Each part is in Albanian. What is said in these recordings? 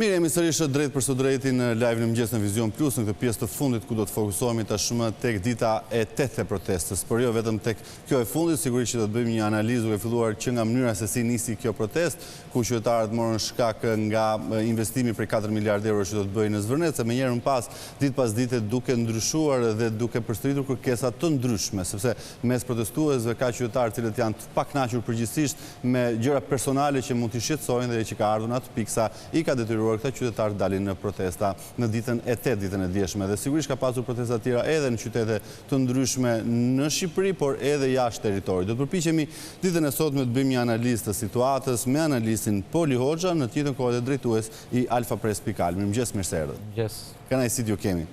Mirë, jemi sërish drejtpërsëdrejti në live në mëngjes në Vizion Plus, në këtë pjesë të fundit ku do të fokusohemi tashmë tek dita e tetë e protestës, por jo vetëm tek kjo e fundit, sigurisht që do të bëjmë një analizë duke filluar që nga mënyra se si nisi kjo protestë, ku qytetarët morën shkak nga investimi prej 4 miliardë euro që do të bëhej në Zvërnec, e menjëherë më pas, ditë pas dite duke ndryshuar dhe duke përsëritur kërkesa të ndryshme, sepse mes protestuesve ka qytetarë të cilët janë të pakënaqur përgjithësisht me gjëra personale që mund t'i shqetësojnë dhe që ka ardhur në atë pikë sa i ka detyruar këta qytetarë të dalin në protesta në ditën e tetë, ditën e djeshme. Dhe sigurisht ka pasur protesta të tjera edhe në qytete të ndryshme në Shqipëri, por edhe jashtë territorit. Do të përpiqemi ditën e sotme të bëjmë një analizë të situatës me analistin Poli Hoxha, në të njëjtën kohë edhe drejtues i Alfapress.al. Mirëmëngjes, mirë se erdhët. Mirëmëngjes. Kënaqësi t'ju kemi.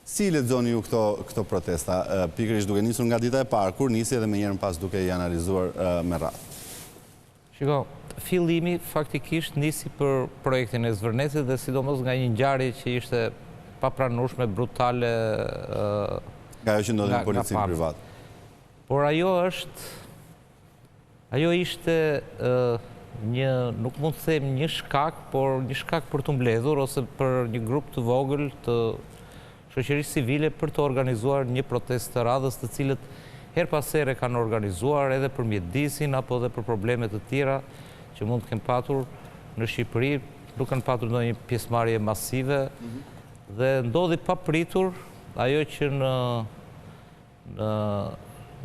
Si i lexoni ju këto këto protesta, pikërisht duke nisur nga dita e parë, kur nisi edhe menjëherë më pas duke i analizuar me radhë? Shiko, fillimi faktikisht nisi për projektin e Zvërnecit dhe sidomos nga një ngjarje që ishte e papranueshme, brutale Nga ajo që ndodhi me policin privat. Por ajo është Ajo ishte një, nuk mund të them një shkak, por një shkak për t'u mbledhur ose për një grup të vogël të shoqërisë civile për të organizuar një protestë të radhës, të cilët herë pas here kanë organizuar edhe për mjedisin apo edhe për probleme të tjera që mund të kenë patur në Shqipëri, nuk kanë patur ndonjë pjesëmarrje masive dhe ndodhi papritur ajo që në Në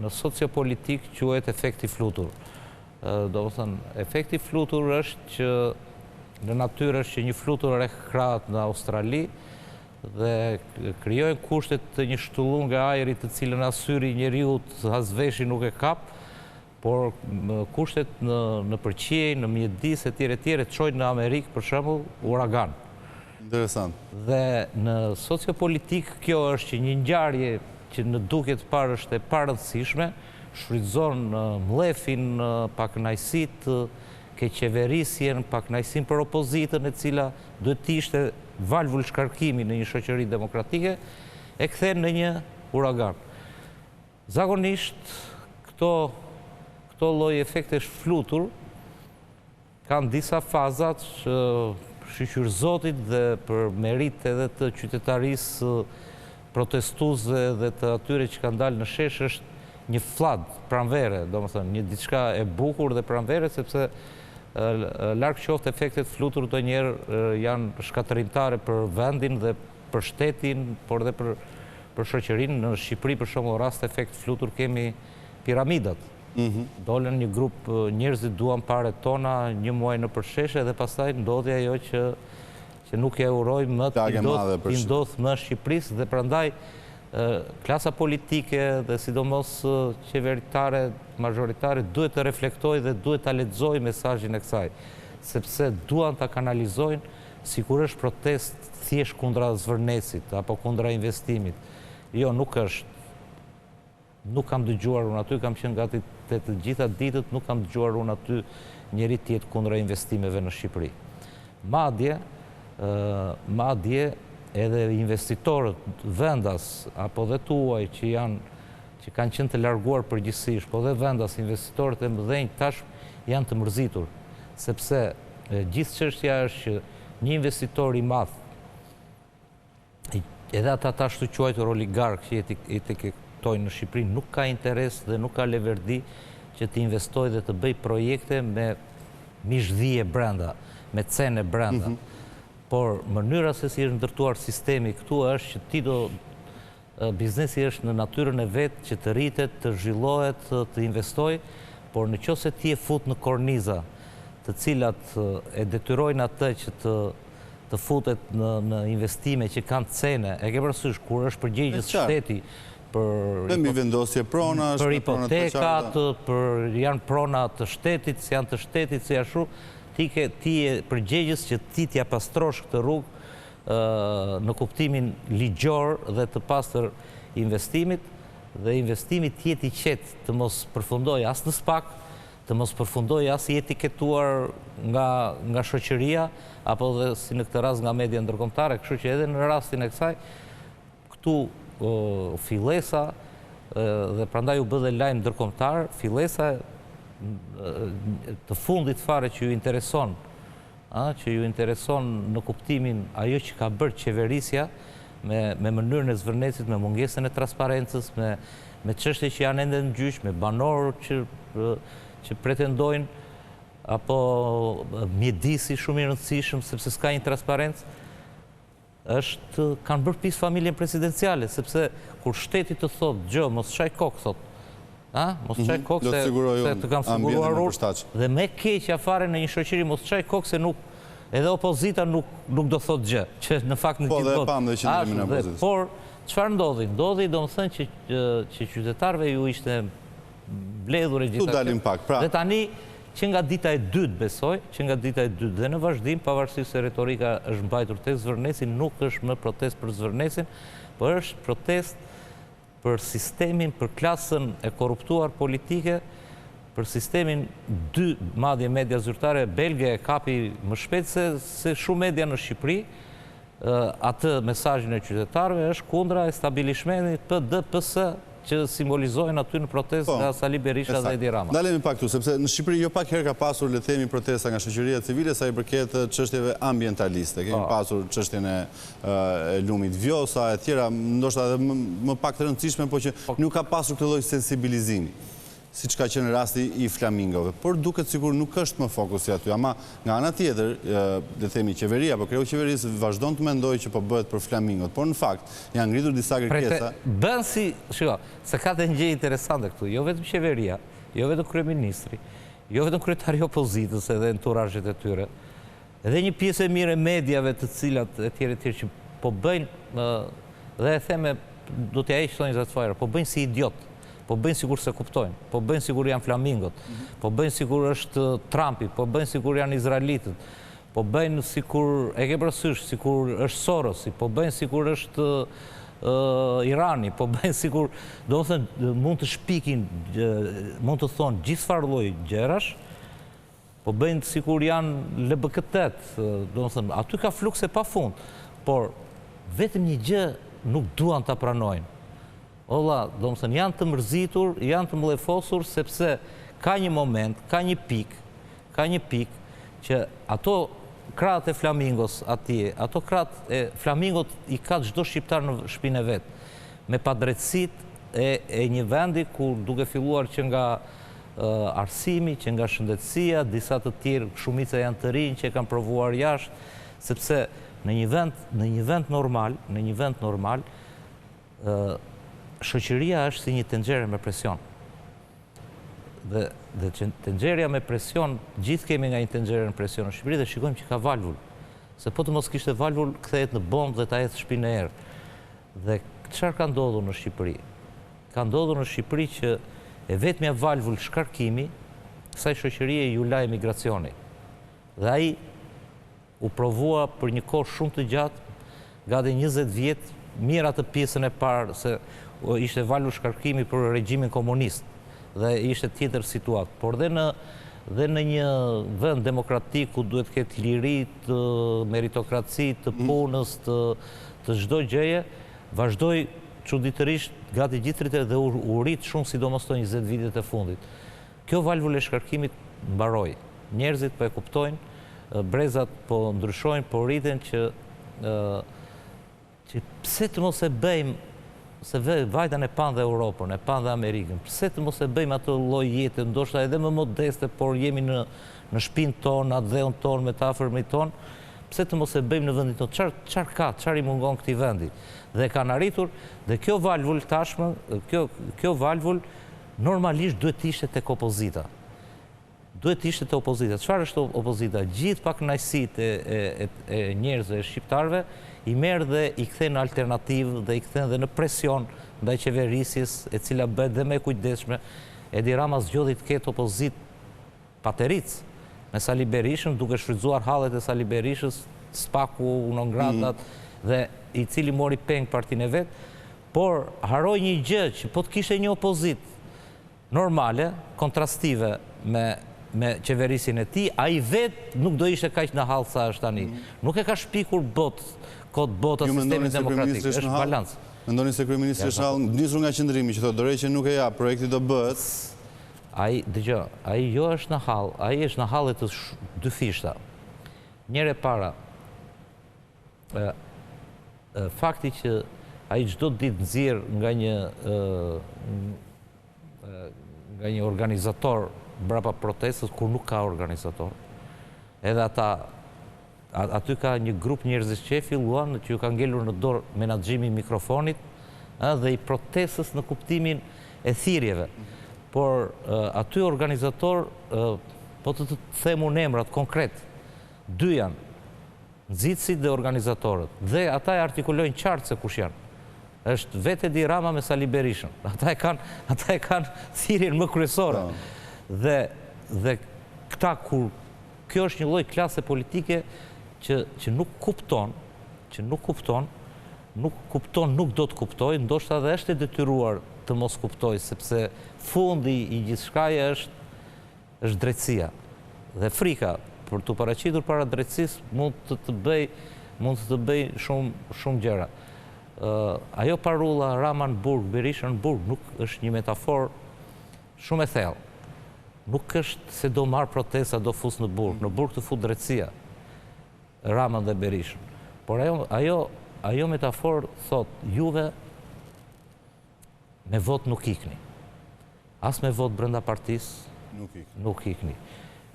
në sociopolitikë quhet efekti flutur. Domethënë, efekti flutur është që në natyrë është që një flutur rreh krahët në Australi dhe krijohen kushtet të një shtëllunge ajri të cilën as syri i njeriut as veshi nuk e kap, Por kushtet në nëpër qiej, në mjedis etj etj çojnë në Amerikë për shembull uragan. Interesant. Dhe në sociopolitikë kjo është që një ngjarje që në dukje të parë është e parëndësishme, shfrytëzon mllefin, pakënaqësitë, keqqeverisjen, pakënaqësinë për opozitën e cila duhet të ishte valvul shkarkimi në një shoqëri demokratike, e kthen në një uragan. Zakonisht këto këto lloj efektesh flutur kanë disa faza që shyqyr Zotit dhe për meritë edhe të qytetarisë protestuesve dhe të atyre që kanë dalë në shesh është një fllad pranvere, domethënë një diçka e bukur dhe pranvere sepse larg qoftë efektet flutur ndonjëherë janë shkatërrimtare për vendin dhe për shtetin, por dhe për për shoqërinë. Në Shqipëri, për shembull, rast efekt flutur kemi piramidat. Mhm. Dolën një grup njerëzit duan paret tona një muaj nëpër sheshe dhe pastaj ndodhi ajo që që nuk e uroj më t'i ndodhë t'i ndodhë më Shqipërisë dhe prandaj klasa politike dhe sidomos qeveritare, mazhoritare duhet të reflektojë dhe duhet ta lexojë mesazhin e kësaj, sepse duan ta kanalizojnë Sikur është protestë thjesht kundra Zvërnecit apo kundra investimit. Jo, nuk është. Nuk kam dëgjuar unë aty, kam qenë gati te të gjitha ditët, nuk kam dëgjuar unë aty njeri të jetë kundra investimeve në Shqipëri. Madje, madje edhe investitorët vendas apo dhe të huaj që janë që kanë qenë të larguar përgjithësisht, po dhe vendas investitorët e mëdhenj tash janë të mërzitur, sepse Gjithë çështja është që një investitor i madh, edhe ata të ashtuquajtur oligarkë që etiketojnë në Shqipëri, nuk ka interes dhe nuk ka leverdi që të investojë dhe të bëjë projekte me mish dhie brenda, me cene brenda. Mhm. Por mënyra se si është ndërtuar sistemi këtu është që ti do Biznesi është në natyrën e vet që të rritet, të zhvillohet, të investojë, por në qoftë se ti e fut në korniza të cilat e detyrojnë atë që të të futet në në investime që kanë cene, e ke parasysh kur është përgjegjës shteti për Për mbivendosje pronash, për hipotekat, për janë prona të shtetit, s'janë të shtetit, si ashtu, ti ke ti je përgjegjës që ti t'ia pastrosh këtë rrugë në kuptimin ligjor dhe të pastër investimit dhe investimi të jetë i qetë, të mos përfundojë as në SPAK, të mos përfundojë as i etiketuar nga nga shoqëria apo dhe si në këtë rast nga media ndërkombëtare, kështu që edhe në rastin e kësaj këtu fillesa dhe prandaj u bë dhe lajm ndërkombëtar, fillesa të fundit fare që ju intereson. ë, që ju intereson në kuptimin ajo që ka bërë qeverisja me me mënyrën e Zvërnecit, me mungesën e transparencës, me me çështje që janë ende në gjyq, me banorë që që pretendojnë apo mjedisi shumë i rëndësishëm sepse s'ka një transparencë, është kanë bërë pis familjen presidenciale, sepse kur shteti të thotë gjë, mos çaj kokë thotë. A, mos çaj mhm, kokë se, se të kam siguruar unë. Dhe më e keqja fare në një shoqëri mos çaj kokë se nuk edhe opozita nuk nuk do thotë gjë, që në fakt në po, gjithë botë. Po dhe pamë dhe qëndrimin e opozitës. Por çfarë ndodhi? Ndodhi domethënë që që qytetarëve ju ishte mbledhur e gjitha kjo. dalim pak, pra. Dhe tani, që nga dita e dytë, besoj, që nga dita e dytë dhe në vazhdim, pavarësisht se retorika është mbajtur te Zvërneci, nuk është më protestë për Zvërnecin, por është protestë për sistemin, për klasën e korruptuar politike, për sistemin dy, madje media zyrtare belge e kapi më shpejt se, se shumë media në Shqipëri, atë mesazhin e qytetarëve është kundra establishmentit PD, PS, që simbolizohen aty në protestë po, nga Sali Berisha dhe Edi Rama. Ndalemi pak këtu, sepse në Shqipëri jo pak herë ka pasur, le të themi, protesta nga shoqëria civile sa i përket çështjeve ambientaliste. Kemi po. pasur çështjen e, e lumit Vjosa e tjera, ndoshta edhe më pak të rëndësishme, por që po. nuk ka pasur këtë lloj sensibilizimi. siç ka qenë rasti i flamingove. Por duket sikur nuk është më fokusi aty. Ama nga ana tjetër, le të themi qeveria apo kreu i qeverisë vazhdon të mendojë që po bëhet për flamingot. Por në fakt janë ngritur disa kërkesa. Bën si, shiko, se ka dhe një gjë interesante këtu, jo vetëm qeveria, jo vetëm kryeministri, jo vetëm kryetari i opozitës edhe enturazhet e tyre, Dhe një pjesë e mirë e mediave të cilat e tjerë e tjerë që po bëjnë dhe e them do t'ia heq thonjëza të fajra, po bëjnë si idiot, po bëjnë sikur s'e kuptojnë, po bëjnë sikur janë flamingot, mhm. po bëjnë sikur është Trumpi, po bëjnë sikur janë izraelitët, po bëjnë sikur, e ke parasysh, sikur është Sorosi, po bëjnë sikur është Irani, po bëjnë sikur, domethënë, mund të shpikin, mund të thonë gjithfarë lloj gjërash, Po bëjnë sikur janë LBKT-të, domethënë, aty ka flukse pa fund, por vetëm një gjë nuk duan ta pranojnë. O vlla, domethënë, janë të mërzitur, janë të mllefosur, sepse ka një moment, ka një pikë, ka një pikë që ato krahët e flamingos atje, ato krahët e flamingot i ka çdo shqiptar në shpinë e vet, me padrejtësitë e, e një vendi ku duke filluar që nga arsimi, që nga shëndetësia, disa të tjerë, shumica janë të rinj që e kanë provuar jashtë, sepse në një vend, në një vend normal, në një vend normal, shoqëria është si një tenxhere me presion. Dhe, dhe tenxherja me presion, gjithë kemi nga një tenxhere në presion në Shqipëri dhe shikojmë që ka valvul. Se po të mos kishte valvul, kthehet në bombë dhe ta hedh shpinë në erë. Dhe çfarë ka ndodhur në Shqipëri? Ka ndodhur në Shqipëri që e vetmja valvul shkarkimi kësaj shoqërie iu la emigracioni. Dhe ai u provua për një kohë shumë të gjatë, gati 20 vjet, mirë atë pjesën e parë se ishte valvul shkarkimi për regjimin komunist dhe ishte tjetër situatë. Por dhe në dhe në një vend demokratik ku duhet të ketë liri, të meritokraci, të mm. punës, të të çdo gjëje, vazhdoi çuditërisht gati gjithë rritet dhe u rrit shumë sidomos këto 20 vitet e fundit. Kjo valvul e shkarkimit mbaroi. Njerëzit po e kuptojnë, brezat po ndryshojnë, po rriten që që pse të mos e bëjmë se vajtën e panë dhe Europën, e panë dhe Amerikën, pse të mos e bëjmë atë lloj jete, ndoshta edhe më modeste, por jemi në në shpinë tonë, në atdheun tonë, me të afërmit tonë, pse të mos e bëjmë në vendin tonë, çfarë çfarë ka, çfarë i mungon këtij vendi? Dhe kanë arritur, dhe kjo valvul tashmë, kjo kjo valvul normalisht duhet të ishte tek opozita. Duhet të ishte te opozita. Çfarë është opozita? Gjithë pakënaqësitë e, e, e, e njerëzve, e shqiptarëve, i merr dhe i kthen në alternativë dhe i kthen dhe në presion ndaj qeverisjes, e cila bëhet dhe më e kujdesshme. Edi Rama zgjodhi të ketë opozitë patericë me Sali Berishën, duke shfrytëzuar hallet e Sali Berishës, Spaku, non gratat, mm. dhe i cili mori peng partinë e vet, por harroi një gjë që po të kishte një opozitë normale, kontrastive me me qeverisjen e tij, ai vetë nuk do ishte kaq në hall sa është tani. Mm. Nuk e ka shpikur bot, kot bota sistemin demokratik, është balancë. Mendoni se kryeministri është në hall, nisur nga qëndrimi që thotë dorëheqjen nuk e jap, projekti do bëhet. Ai, dëgjo, ai jo është në hall, ai është në halle të dyfishta. Njëherë e para, fakti që ai çdo ditë nxjerr nga një nga një organizator mbrapa protestës kur nuk ka organizator. Edhe ata aty ka një grup njerëzish që e filluan, që ju ka ngelur në dorë menaxhimi i mikrofonit ë dhe i protestës në kuptimin e thirrjeve. Por aty organizator po të të them unë emrat konkret, dy janë nxitësit dhe organizatorët dhe ata e artikulojnë qartë se kush janë. Është vetë Edi Rama me Sali Berishën. Ata e kanë, ata e kanë thirrjen më kryesore. Po. Dhe dhe këta kur kjo është një lloj klase politike që që nuk kupton, që nuk kupton, nuk kupton, nuk do të kuptojë, ndoshta edhe është e detyruar të mos kuptojë, sepse fundi i gjithçkaje është është drejtësia. Dhe frika për t'u paraqitur para drejtësisë mund të të bëjë mund të të bëjë shumë shumë gjëra. Ajo parulla Rama në burg, Berisha në burg nuk është një metaforë shumë e thellë. Nuk është se do marrë protesta, do fusë në burg. Në burg të fut drejtësia. Ramën dhe Berishën. Por ajo ajo ajo metaforë thotë juve Me votë nuk ikni. As me votë brenda partisë nuk ikni. Nuk ikni.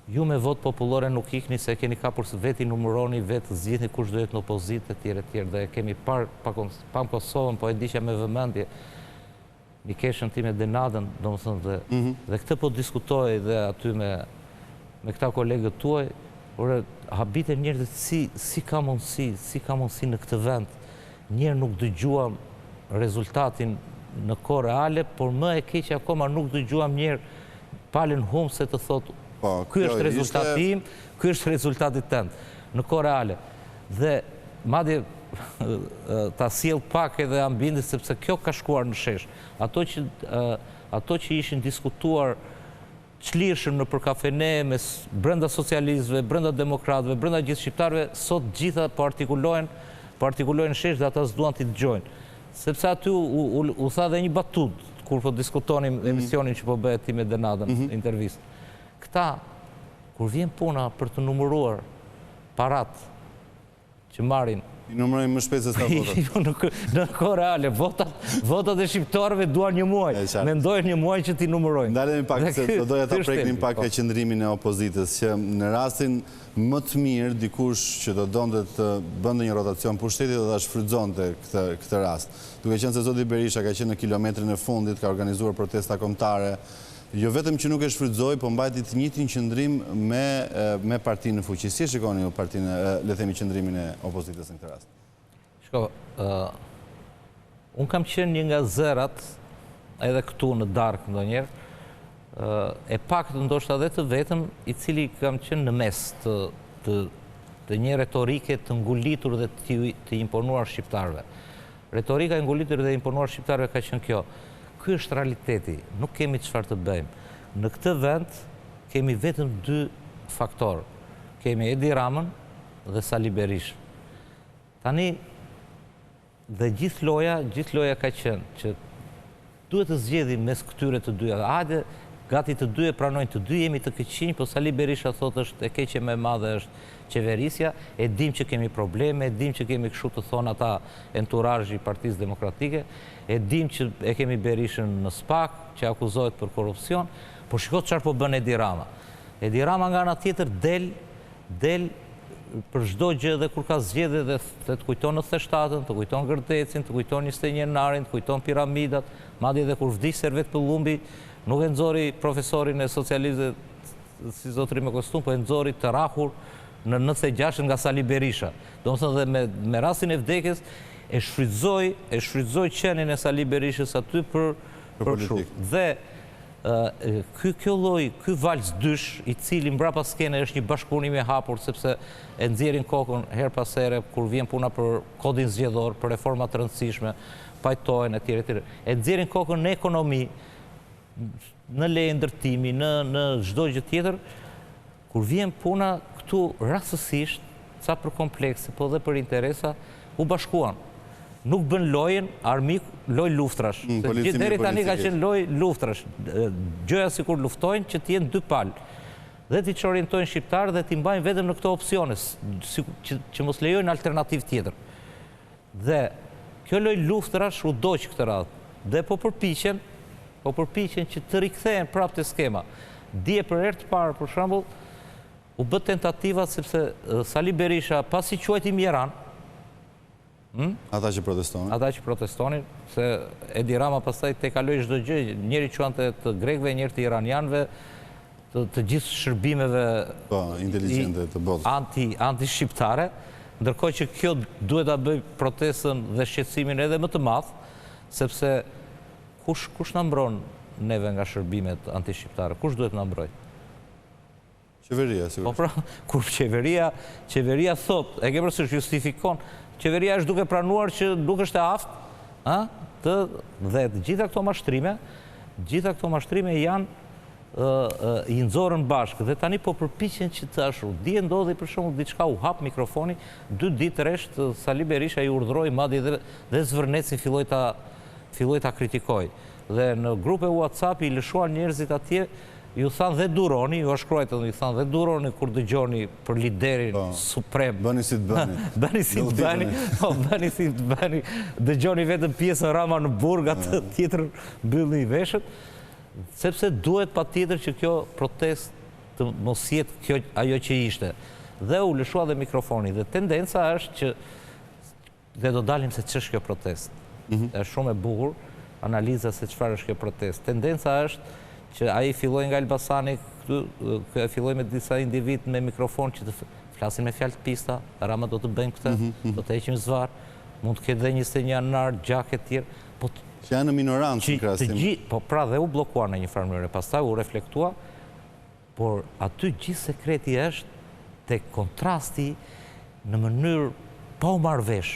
Ju me votë popullore nuk ikni se e keni kapur se vetë i numëroni, vetë zgjidhni kush do jetë në opozitë etj etj dhe e kemi parë pa pamë Kosovën, po e ndiqja me vëmendje mikeshën time Denadën, domethënë dhe mm -hmm. dhe këtë po diskutoja dhe aty me me këta kolegët tuaj, ore habiten njerëzit si si ka mundësi, si ka mundësi në këtë vend Njëherë nuk dëgjuam rezultatin në kohë reale, por më e keqja akoma nuk dëgjuam njëherë palën humbëse të thotë po, ky është rezultati im, ky është rezultati tënd, në kohë reale. Dhe madje ta sjell pak edhe ambientin sepse kjo ka shkuar në shesh. Ato që ato që ishin diskutuar çlirshëm nëpër kafene mes brenda socialistëve, brenda demokratëve, brenda gjithë shqiptarëve, sot gjitha po artikulohen, po artikulohen në shesh dhe ata s'duan t'i dëgjojnë. Sepse aty u, u, u tha dhe një batutë, kur po diskutonim mm -hmm. emisionin që po bëje ti me Denadën, mm -hmm. intervistë. Këta, kur vjen puna për të numëruar parat që marrin. I numërojnë më shpejt se sa votat. Jo, në kohë reale, votat, votat e shqiptarëve duan një muaj. Mendojnë një muaj që t'i numërojnë. Ndalemi pak se do doja ta preknim pak po. qëndrimin e opozitës, që në rastin më të mirë dikush që do donte të bënte një rotacion pushteti do ta shfrytëzonte këtë këtë rast. Duke qenë se zoti Berisha ka qenë në kilometrin e fundit, ka organizuar protesta kombëtare, Jo vetëm që nuk e shfrytëzoi, po mbajti të njëjtin qëndrim me me partinë në fuqi. Si e shikoni ju partinë, le të themi qëndrimin e opozitës në këtë rast? Shiko, ë unë kam qenë një nga zërat edhe këtu në darkë ndonjëherë, ë e paktë ndoshta edhe të vetëm, i cili kam qenë në mes të të të një retorike të ngulitur dhe të të imponuar shqiptarëve. Retorika e ngulitur dhe e imponuar shqiptarëve ka qenë kjo, Ky është realiteti, nuk kemi çfarë të bëjmë. Në këtë vend kemi vetëm dy faktorë, kemi Edi Ramën dhe Sali Berishën. Tani dhe gjithë loja, gjithë loja ka qenë që Duhet të zgjedhim mes këtyre të dyjave. Hajde, gati të dy e pranojnë, të dy jemi të këqinj, po Sali Berisha thotë është e keqja më e madhe është qeverisja, e dimë që kemi probleme, e dimë që kemi kështu të thonë ata enturazhi i Partisë Demokratike, e dimë që e kemi Berishën në SPAK, që akuzohet për korrupsion, por shiko çfarë po bën Edi Rama. Edi Rama nga ana tjetër del Del për çdo gjë dhe kur ka zgjedhje dhe të kujton 97-ën, të kujton Gërdecin, të kujton 21 janarin, të kujton piramidat, madje dhe kur vdiq Servet Pëllumbi, nuk e nxori profesorin e socialistëve si zotëri me kostum, po e nxori të rrahur në 96 nga Sali Berisha. Domethënë dhe me, me rastin e vdekjes e shfrytëzoi, e shfrytëzoi qenien e Sali Berishës aty për për politikë. Dhe Ky kjo lloj, ky vals dysh, i cili mbrapa skene është një bashkëpunim i hapur sepse e nxjerrin kokën herë pas here kur vjen puna për kodin zgjedhor, për reforma të rëndësishme, pajtohen etj etj. E nxjerrin kokën në ekonomi, në leje ndërtimi, në në çdo gjë tjetër, Kur vjen puna këtu rastësisht, ca për komplekse, po dhe për interesa, u bashkuan. Nuk bën lojën armik, lojë luftrash. Mm, Se gjithë deri tani ka qenë lojë luftrash. Gjoja sikur luftojnë që të jenë dy palë. Dhe t'i çorientojnë shqiptarët dhe t'i mbajnë vetëm në këto opsione, që, që mos lejojnë alternativë tjetër. Dhe kjo lojë luftërash u dogj këtë radhë. Dhe po përpiqen, po përpiqen që të rikthehen prapë te skema. Dje për herë të parë, për shembull, u bë tentativa sepse Sali Berisha pasi quajti mjeranë, Hm? Ata që protestonin. Ata që protestonin, se Edi Rama pastaj tejkaloi çdo gjë, njëri quante të grekëve, njëri të iranianëve, të, të gjithë shërbimeve po, inteligjente të botës. Anti anti-shqiptare, ndërkohë që kjo duhet ta bëjë protestën dhe shqetësimin edhe më të madh, sepse kush kush na mbron neve nga shërbimet anti-shqiptare? Kush duhet na mbrojë? Qeveria, sigurisht. Po pra, kur qeveria, qeveria thotë, e ke parasysh, justifikon, qeveria është duke pranuar që nuk është e aftë, ë, të dhe të gjitha këto mashtrime, gjitha këto mashtrime janë ë i nxorën bashkë dhe tani po përpiqen që të ashtu. Dje ndodhi për shembull diçka u hap mikrofoni, dy ditë rresht Sali Berisha i urdhëroi madje dhe dhe Zvërnecin filloi ta filloi ta kritikojë. Dhe në grupe WhatsApp i lëshuan njerëzit atje Ju thanë dhe duroni, ju shkruajtën, ju thanë dhe duroni kur dëgjoni për liderin po, suprem. Bëni si të bëni. Bëni si të bëni, po, bëni si të bëni. Dëgjoni vetëm pjesën Rama në burg, atë tjetër mbyllni veshët. Sepse duhet patjetër që kjo protestë të mos jetë kjo ajo që ishte. Dhe u lëshua dhe mikrofoni. Dhe tendenca është që Dhe do dalim se ç'është kjo protestë. Mhm. Është shumë e bukur analiza se çfarë është kjo protestë. Tendenca është që ai filloi nga Elbasani, këtu e filloi me disa individë me mikrofon që të flasin me fjalë të pista, Rama do të bëjmë këtë, mhm, mhm. do të heqim zvarrë, mund të ketë dhe 21 janar, gjak e tjerë, po që janë në minorancë në krahasim. Po pra dhe u bllokuar në një farë mënyre, pastaj u reflektua, Por aty gjithë sekreti është te kontrasti në mënyrë pa u marrë vesh,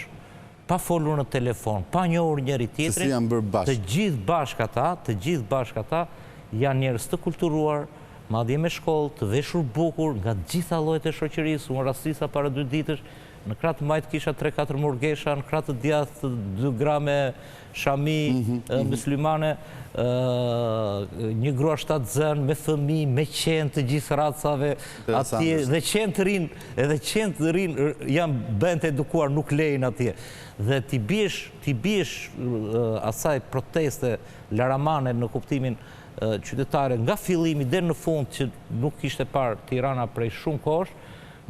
pa folur në telefon, pa njohur njëri tjetrin, të gjithë bashkë ata, të gjithë bashkë ata janë njerëz të kulturuar, madje me shkollë, të veshur bukur, nga të gjitha llojet e shoqërisë, unë rastisa para dy ditësh, në krah të majtë kisha tre katër murgesha, në krah të djathtë dy gra me shami mhm, mhm. myslimane, një grua shtatzënë, me fëmijë, me qen të gjithë racave, atje, dhe qentë rrinë, edhe qentë rrinë, janë bëhen të edukuar, nuk lehin atje. Dhe t'i biesh, t'i biesh asaj proteste laramane në kuptimin qytetare, nga fillimi deri në fund që nuk ishte parë Tirana prej shumë kohësh,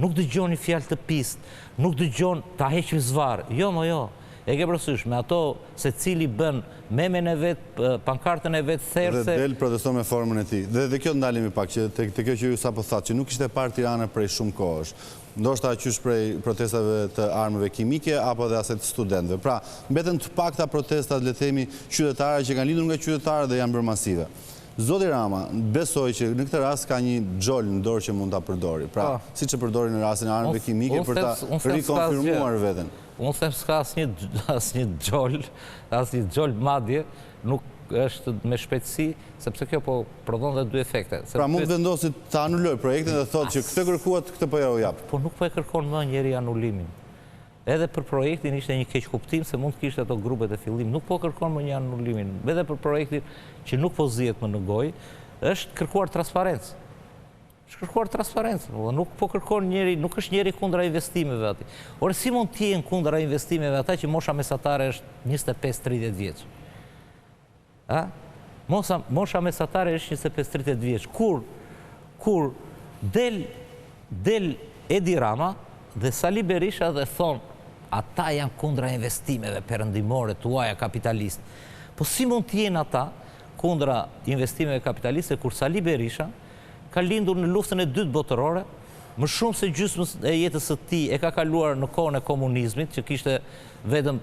nuk dëgjon një fjalë të pistë, nuk dëgjon ta heqim zvarrë, jo mo jo, E ke parasysh, me ato secili bën memen e vet, pankartën e vet therëse. Dhe del proteston me formën e tij. Dhe dhe kjo ndalemi pak që te te kjo që ju sapo thatë, që nuk ishte parë Tirana prej shumë kohësh. Ndoshta qysh prej protestave të armëve kimike apo edhe asaj të studentëve. Pra, mbeten të pakta protestat, le të themi, qytetare që kanë lindur nga qytetarët dhe janë bërë masive. Zoti Rama, besoj që në këtë rast ka një xhol në dorë që mund ta përdori. Pra, po. siç e përdori në rastin e armëve kimike për ta rikonfirmuar veten. Unë them s'ka asnjë asnjë xhol, asnjë xhol madje, nuk është me shpejtësi, sepse kjo po prodhon dhe dy efekte. Pra mund të vendosi të anulojë projektin dhe thotë që këtë kërkuat, këtë po jua jap. Po nuk po e kërkon më njeri anulimin. Edhe për projektin ishte një keqkuptim se mund të kishte ato grupet e fillimit, nuk po kërkon më një anulimin. Edhe për projektin që nuk po zihet më në gojë, është kërkuar transparencë. Është kërkuar transparencë, po nuk po kërkon njeri, nuk është njeri kundra investimeve aty. Ore si mund të jenë kundra investimeve ata që mosha mesatare është 25-30 vjeç? A? Mosha, mosha mesatare është 25-30 vjeç. Kur kur del del Edi Rama dhe Sali Berisha dhe thonë ata janë kundra investimeve perëndimore të huaja kapitaliste. Po si mund të jenë ata kundra investimeve kapitaliste kur Sali Berisha Ka lindur në Luftën e Dytë Botërore, më shumë se gjysmës e jetës së tij e ka kaluar në kohën e komunizmit, që kishte vetëm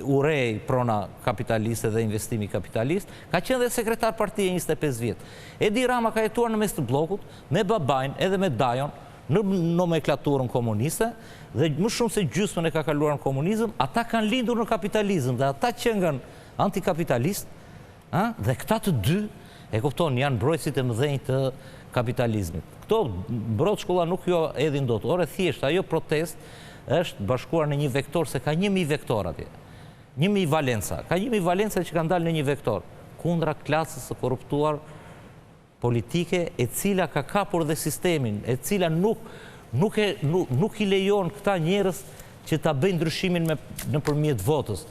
urrej prona kapitaliste dhe investimi kapitalist, ka qenë dhe sekretar partie 25 vjet. Edi Rama ka jetuar në mes të bllokut, me babain edhe me dajon, në nomenklaturën komuniste, dhe më shumë se gjysmën e ka kaluar në komunizëm, ata kanë lindur në kapitalizëm dhe ata qenkan antikapitalistë, Ë? Dhe këta të dy, e kupton, janë mbrojtësit e mëdhenj të kapitalizmit. Këto broçkulla nuk jua hedhin dot. Ore thjesht ajo protestë është bashkuar në një vektor se ka 1000 vektorë atje. 1000 valenca. Ka 1000 valenca që kanë dalë në një vektor kundra klasës së korruptuar. Politike e cila ka kapur dhe sistemin, e cila nuk nuk e nuk i lejon këta njerëz që ta bëjnë ndryshimin me nëpërmjet votës.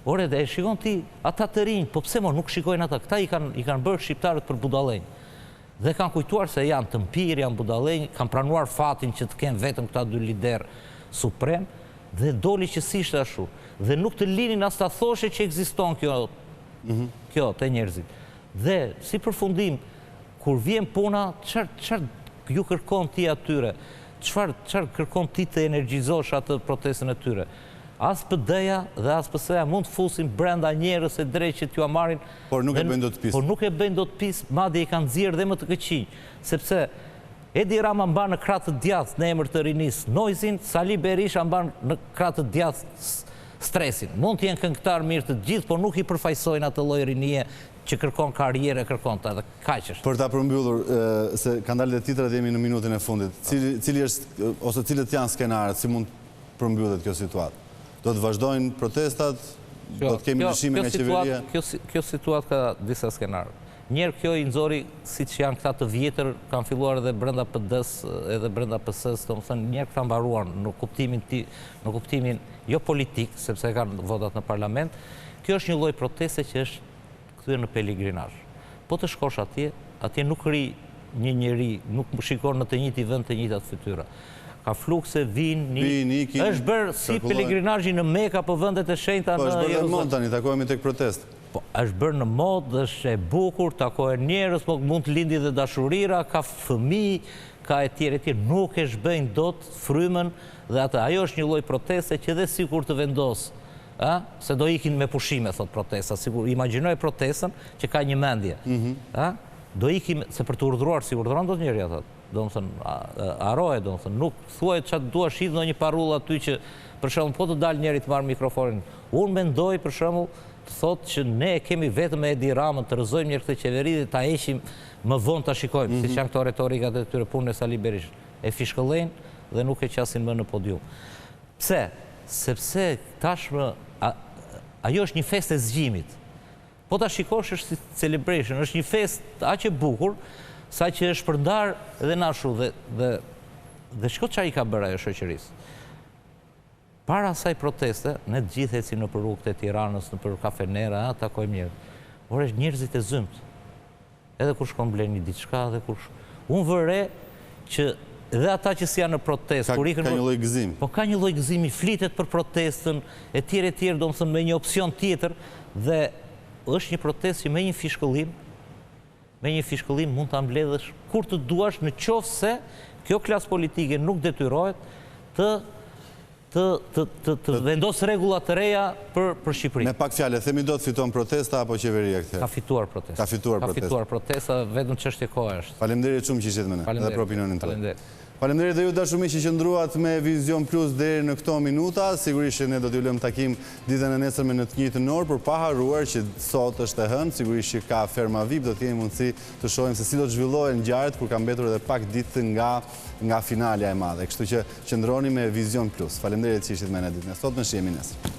Ore, e shikon ti ata të rinj, po pse mo nuk shikojnë ata? Këta i kanë i kanë bërë shqiptarët për budallenj. Dhe kanë kujtuar se janë të mpirë, janë budallenj, kanë pranuar fatin që të kenë vetëm këta dy liderë suprem dhe doli që s'ishte ashtu. Dhe nuk të linin as ta thoshe që ekziston kjo kjo te njerëzit. Dhe, si përfundim, kur vjen puna, çfarë çfarë ju kërkon ti atyre? Çfarë çfarë kërkon ti të energjizosh atë protestën e tyre? As PD-ja dhe as PS-ja mund të fusin brenda njerëz e drejt që t'jua marrin Por nuk e bëjnë dot pis. Por nuk e bëjnë dot pis, madje i kanë nxjerrë dhe më të këqinj, sepse Edi Rama mban në krah të djathtë në emër të rinisë Noizyn, Sali Berisha mban në krah të djathtë Stresin. Mund të jenë këngëtarë mirë të gjithë, por nuk i përfaqësojnë atë lloj rinie që kërkon karrierë e kërkon të edhe kaq është. Për ta përmbyllur, se kanë dalë dhe titrat jemi në minutën e fundit. Cili, cili është ose cilët janë skenarët, si mund të përmbyllet kjo situatë? Do të vazhdojnë protestat? Do të kemi lëshime nga qeveria? Kjo, kjo situatë ka disa skenarë. Njëherë kjo i nxori siç janë këta të vjetër, kanë filluar edhe brenda PD-së, edhe brenda PS-së, domethënë njëherë këta mbaruan në kuptimin ti, në kuptimin jo politik, sepse kanë votat në parlament. Kjo është një lloj proteste që është kthyer në pelegrinazh. Po të shkosh atje, atje nuk rri një njeri, nuk shikon në të njëjtin vend të njëjtat fytyra. Ka flukse, vijnë, ikin, është bërë si pelegrinazhi në Mekë apo vendet e shenjta po, në Jeruzalem. Po, është bërë dhe modë tani, takohemi tek protestë. Po, është bërë në modë, është e bukur, takohen njerëz, po mund të lindi dhe dashurira, ka fëmijë, ka e tjerë e tjerë, nuk e zhbëjnë dot frymën dhe atë. Ajo është një lloj proteste që dhe sikur të vendos, ë, se do ikin me pushime, thotë protesta, sikur imagjinoje protestën që ka një mendje, ë, do ikim, se për të urdhëruar s'i urdhëron dot njeri ata, domethënë, harroje, domethënë, nuk thuaj ça të duash hidh ndonjë parullë aty që, për shembull, po të dalë njëri të marrë mikrofonin, unë mendoj, për shembull, të thotë që ne e kemi vetëm me Edi Ramën, të rrëzojmë njëherë këtë qeveri dhe ta heqim më vonë ta shikojmë, siç janë këto retorikat e tyre punën e Sali Berishës. E fishkëllejnë dhe nuk e qasin më në podium. Pse? Sepse tashmë ajo është një festë e zgjimit. Po ta shikosh është si celebration, është një festë aq e bukur, saqë është shpërndarë edhe në ashtu dhe dhe dhe shiko çfarë i ka bërë ajo shoqërisë. Para asaj proteste, ne të gjithë ecim nëpër rrugët e Tiranës, nëpër kafenera, ë, takojmë njerëz. Ore, njerëzit e zymtë. Edhe kur shkon blen një diçka, edhe kur Unë vë re që dhe ata që s'janë në protestë, kur ikën... Ka një lloj gëzimi. Po ka një lloj gëzimi, flitet për protestën, e tjerë e tjerë, domethënë me një opsion tjetër, dhe është një protestë që me një fishkëllim, me një fishkëllim mund ta mbledhësh kur të duash në qoftë se kjo klasë politike nuk detyrohet të të të të të vendosë rregulla të reja për për Shqipërinë. Me pak fjalë, themi dot fiton protesta apo qeveria këtë herë? Ka fituar protesta. Ka fituar protesta. Ka fituar protesta, vetëm çështje kohe është. Faleminderit shumë që ishit me ne dhe për opinionin tuaj. Faleminderit. Faleminderit dhe ju dashur miq që qëndruat me Vizion Plus deri në këto minuta. Sigurisht që ne do t'ju lëmë takim ditën e nesërme në të njëjtën orë, por pa harruar që sot është e hënë, sigurisht që ka Ferma VIP, do të kemi mundësi të shohim se si do të zhvillohen ngjarjet kur ka mbetur edhe pak ditë nga nga finalja e madhe. Kështu që qëndroni me Vizion Plus. Faleminderit që ishit me ne ditën e sotme, shihemi nesër.